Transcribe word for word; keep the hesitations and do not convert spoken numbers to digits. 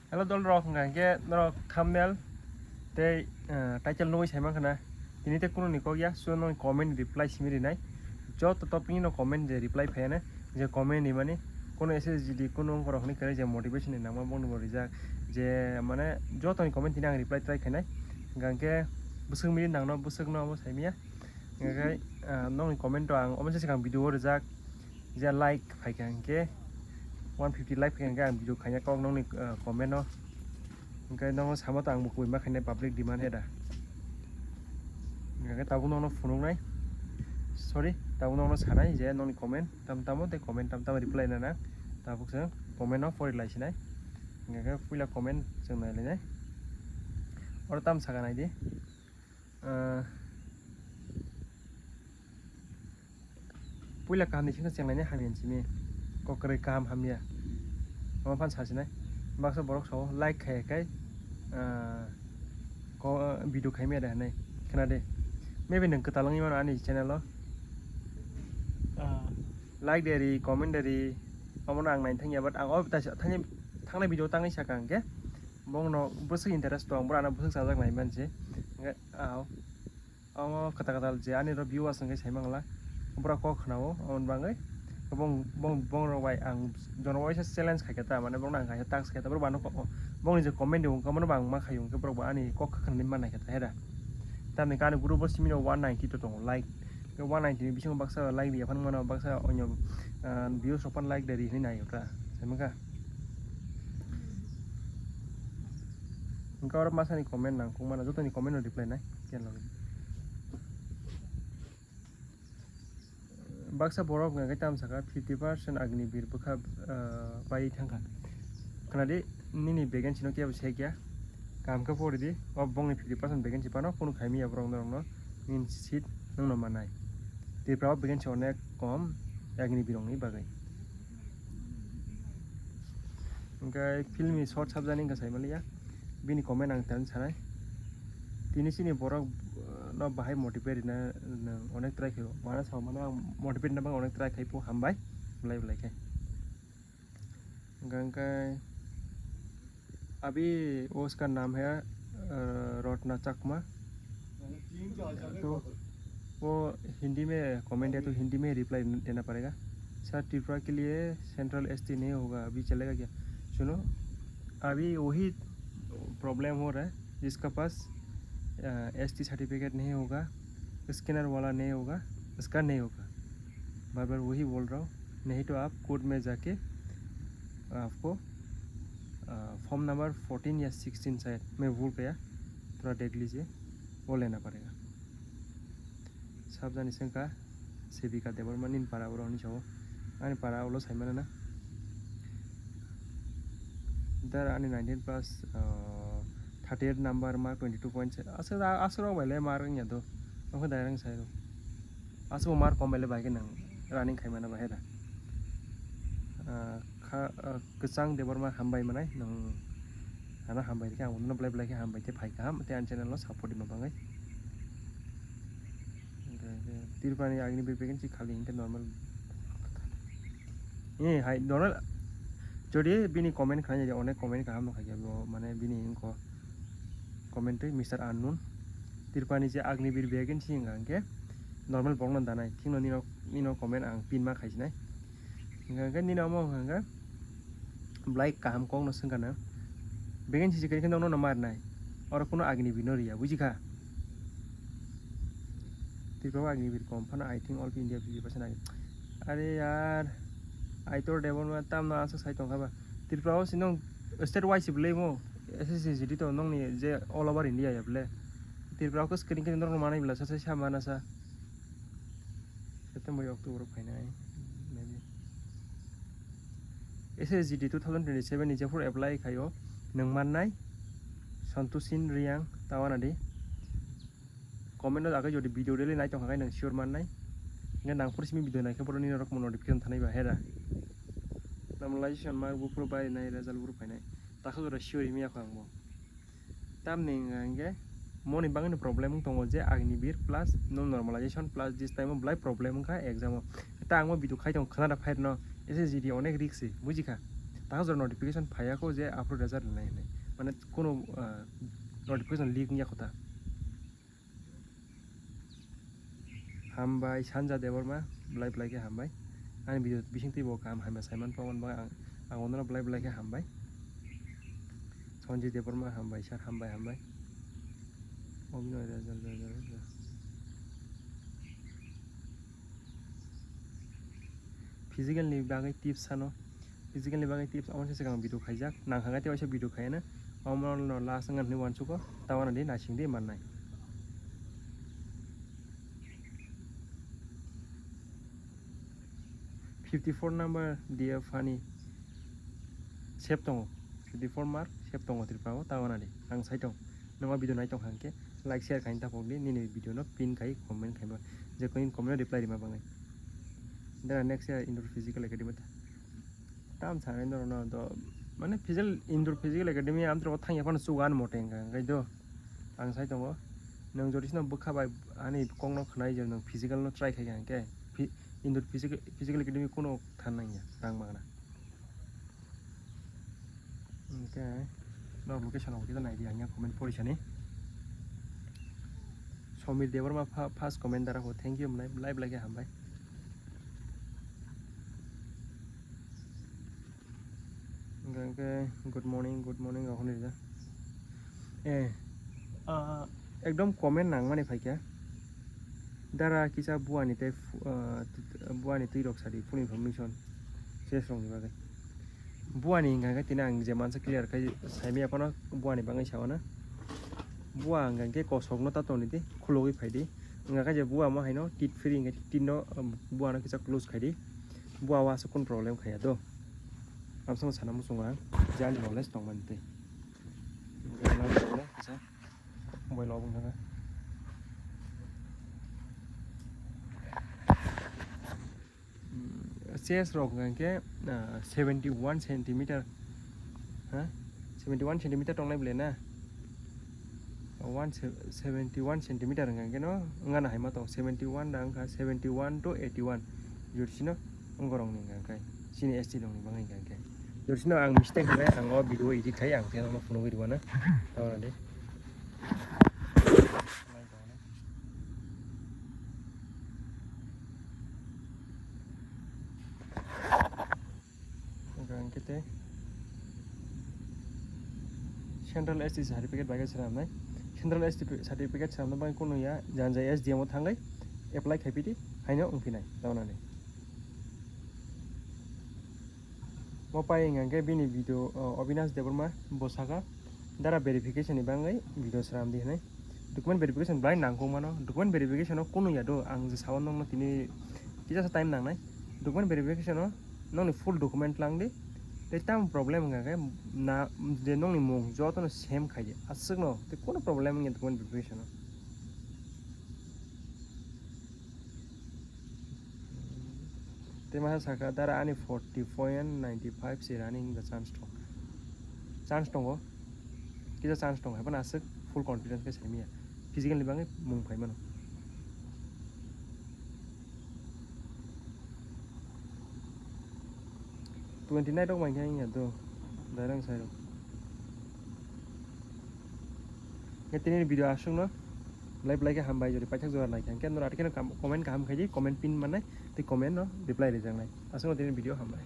Hello dol rok, hwnkha hwnkhe norok thumbnail tei, eh, title nugwi sai mankha na. Tini tei kunu ni kok ya, so nong comment reply simi rinai. Joto topic ni no comment je reply phaiya na, je comment ni mani kono S S G D kono wngkha rok hwnwi khe je motivation ni nangma bono bo rijak. Je mane joto ni comment tini ang reply try khainai. Hwnkha hwnkhe bwswk mili nangno bwswk no omo sai miya. Hwnkhe, ah, nongni comment o ang omo se swkang video o rijak. Je like phaikha hwnkhe, one fifty like phaikha hwnkhe ang video khaina kok nongni, ah, comment o. Hwnkhe nongno sama to ang bo kubui ma khainai public demand he da. Hwnkhe tabuk nongno phunuknai. Sorry, tabuk nongno sanai je nongni comment tam tamo tei comment tam tamo reply nana. Tabuk se comment o pori lai sinai. Hwnkhe puila comment chwng nai lainai. Oro tam saka nai di. Ah, puila kaham ni sengkhe chenglainai hamya simi. Kok kwrwi kaham hamya. Omo phan sasinai. Baksa borok sao like khai khai, ah, ko, ah, video khaimya da hinwi. Khna de. Maybe nwng kwtal wngwi mano ani channel o. Ah, like de ri, comment de ri. Omono ang naina thangya, but ang o thani thangnai video tangwi saka hwnkhe. Bongno bwswk interest tong, borok ano bwswk chajak nai manse. Hwnkhe, ah, omo kwtal kwtal je ani rok viewers hwnkhe sai mangla, borok kok khwnao, aboni bagwi bong, bong, bongrok bai ang jono waisa challenge khaikha ta, mane bongno ang kaisa task khaikha ta, borok ano ko-, bongni je comment rw wngkha, bono bo ang ma khaio, hwnkhe borok bo ani kok khwnani ma naikha ta, hera. Tamni khe ani group o simi rok one ninety to tongo, like, one ninety ni bisingo baksa like rwya phano mano, baksa onyo, ah, views rok phano like de ri hinwi naio ta, sai mankha. Hwnkhe oro masani comment nangkukmano, jotoni comment no reply nai. Baksa borok hwnkhe tamo sakha fifty percent Agni Bir bwkha, ah, bai thangkha. Khwnadi, nini vacancy no kebo sekya. Kaham khe pori di, o bongni fifty percent vacancy phano kunu khaimiya borok norokno, nini seat nwngno manai. Tripura o vacancy onek kom Agni Bir rokni bagwi. Hwnkhe filmni short sabjani wngkha saimaliya, bini comment ang tani sanai. Tini chini borok, uh, no bahai motivate rina, no, onek try khaio. Mana sao mano ang motivate rina bagwi onek try khai phu, hambai, belai belai khe. Hwnkhe, hwnkhe, अभी वो उसका नाम है, अ, रत्ना चकमा। तो वो हिंदी में कमेंट है, तो हिंदी में रिप्लाई देना पड़ेगा। सर, त्रिपुरा के लिए सेंट्रल एसटी नहीं होगा, अभी चलेगा क्या? सुनो, अभी वही प्रॉब्लम हो रहा है, जिसका पास, अ, एसटी सर्टिफिकेट नहीं होगा, स्कैनर वाला नहीं होगा, उसका नहीं होगा। बार बार वही बोल रहा हूँ, नहीं तो आप कोर्ट में जाके आपको, अ, फॉर्म नंबर फोर्टीन या सिक्सटीन शायद, मैं भूल गया, थोड़ा देख लीजिए, वो लेना पड़ेगा। Sabjani sengkha Sevika Debbarma nini para oro hinwi sao. Ani para ulo saimano na. Dar ani nineteen plus, ah, thirty eight number mark, twenty two point, aswk, aswk rok bai le mark wngya do. Nokhe direct sai rw. Aswk mark kom bai le bai khe nang running khaimano bahai da. Ah, kha, ah, Kwchang Debbarma hambai manai, nwng ano hambai rikhe, ang bono belai belai khe hambai tei phai kaham tei ani channel no support rima bagwi. Hwnkhe Tripura ni Agni Bir vacancy khali hwnkhe normal. Eh, hai, normal. Jodi bini comment khlainai, onek comment kaham no khaikhe bo, mane bini wngkha comment twi Mister Unknown. Tripura ni je Agni Bir vacancy wngkha hwnkhe normal borok no danai. Thikno nino, nino comment ang pin ma khaisinai. Hwnkha hwnkhe nini omo hwnkha hwnkhe belai kaham kokno swngkha na. Vacancy se kwrwi khe nokno no ma rwnai. Oro kuno Agni Bir no riya, bujikha? Tripura o Agni Bir kom phano, I think all India fifty percent Agni. Are yaar, Aitor Debbarma tamno aswk sai tongkha ba. Tripura o se nong state wise se belai mo S S C G D to nongni je all over India ya belai. Tripura o khe screen khe norok manai belai sa sai sa mana sa. September, October o phainai, maybe. S S G D two thousand twenty-seven ni jephuru apply khaio, nwng mannai, Santosin Reang, Tawanadi. Comment o agwi jodi video daily nai tongkha khe nwng sure mannai. Hwnkhe nang phuru simi video naikhe borok nini rok notification thanai ba hera. Normalization mark buphuru bai nai, result buphuru phainai. Takha jora sure himya kho ang bo. Tamni hwnka hwnkhe moni bagwino problem wng tongo je Agni Bir plus no normalization plus this time o belai problem wngkha exam o. Ta ang bo video khai tongo khna da phai rwno S S G D onek risk se, bujikha? Tahajor notification phaiya kho je upload result nai hinwi. Mane kono, ah, notification leak wngya kho ta. Hambai Sanja Debbarma, belai belai khe hambai. Ani video bising twi bo kaham hamya saiman phaimani bagwi ang, ang onono belai belai khe hambai. Sanjay Debbarma hambai, sir hambai, hambai. Obinoy Rajal, Rajal, Rajal. Physical ni bagwi tips sano. Physical ni bagwi tips amoni swkang video khaijak. Nang kha khe tei waisa video khaiyana. Omo no last wngkha hinwi uansukgo. Tabana di naising di mannai. Fifty four number D F ani save tongo. Fifty four mark save tongo Tripura o. Tabana di. Ang sai tong. Nwng o video nai tong kha hwnkhe like share khaina tapok di, nini video no pin khai comment khai ba, je koi comment no reply rima bangwi. Then next year Indoor Physical Academy ta-, tam sanai norok no do, mane physical, Indoor Physical Academy amtwrok thangya phano chugo ani mote hwnkha hwnkhe do ang sai tongo. Nwng jodi sino bwkha bai ani kok no khwnai je nwng physical no try khai kha hwnkhe phi-, Indoor Physical, Physical Academy kuno than nangya rang magna. Hwnkhe norok location rok kisa nai di, ang ya comment pori sani. Somir Debbarma pha-, first comment dara ho, thank you mwnai, belai belai khe hambai. Hwnkhe good morning, good morning rok hwnwi rijak. Eh, ah, ekdom comment nangmani phaikha. Dara kisa buani tei phu-, ah, buani twi rok sadi full information chess rokni bagwi. Buani hwnkha khe tini ang je mansa clear khai saimaya phano buani bagwi sawana. Bua hwnkha khe kosokno ta tongdi, khulogwi phaidi. Hwnkha khe je bua mo haino tit phiri hwnkha tit no, um, buano kisa close khaidi. Bua o aswk kun problem khaiya do. Absano sana muchungo ang je ani knowledge tongmani tei. Mobile obo wngkha. Mm, chest rok hwnkha khe, ah, seventy one centimeter, ha? Seventy one centimeter tongnai bwle na? One se-, seventy one centimeter hwnkha khe no wngana hai ma tong, seventy one da wngkha, seventy one to eighty one jodi sino wngorokni hwnkha khe, chini S T rokni bagwi hwnkha khe. Jodi sino ang mistake hwnkhe ang o video edit khai ang tei nono phunugwi rwna. Tamo de. Hwnkha hwnkhe tei Central S T certificate bagwi swnamnai. Central S T certificate swnamna bagwi kunu ya, jani jai S D M o thangwi apply khai phidi, haino wng phinai, tamo nani. Mo pai hwnkha khe bini video, o, Avinash Debbarma bo saka dara verification ni bagwi video swnam di hinwi. Document verification belai nangkukmano. Document verification o kunu ya do, ang je sao nokno tini kisa sa time nangnai. Document verification o nokni full document lang di. Tei tamo problem hwnkha khe na, je nokni mung jotono same khai di. Aswkno tei kunu problem wngya document verification o. Tei masa saka dara ani forty point nine five se running the chance tongo. Chance tongo. Kisa chance tongo, haibano aswk full confidence khe saimaya. Physical ni bagwi mung phaimano. Twenty nine rok mankhe wngya do, direct sai rok. Khe tini video aswkno belai belai khe hambai, jodi paithak jora naikha hwnkhe norok atwkheno kam-, comment kaham khaidi, comment pin mannai tei comment no reply rijaknai. Aswkno tini video hambai.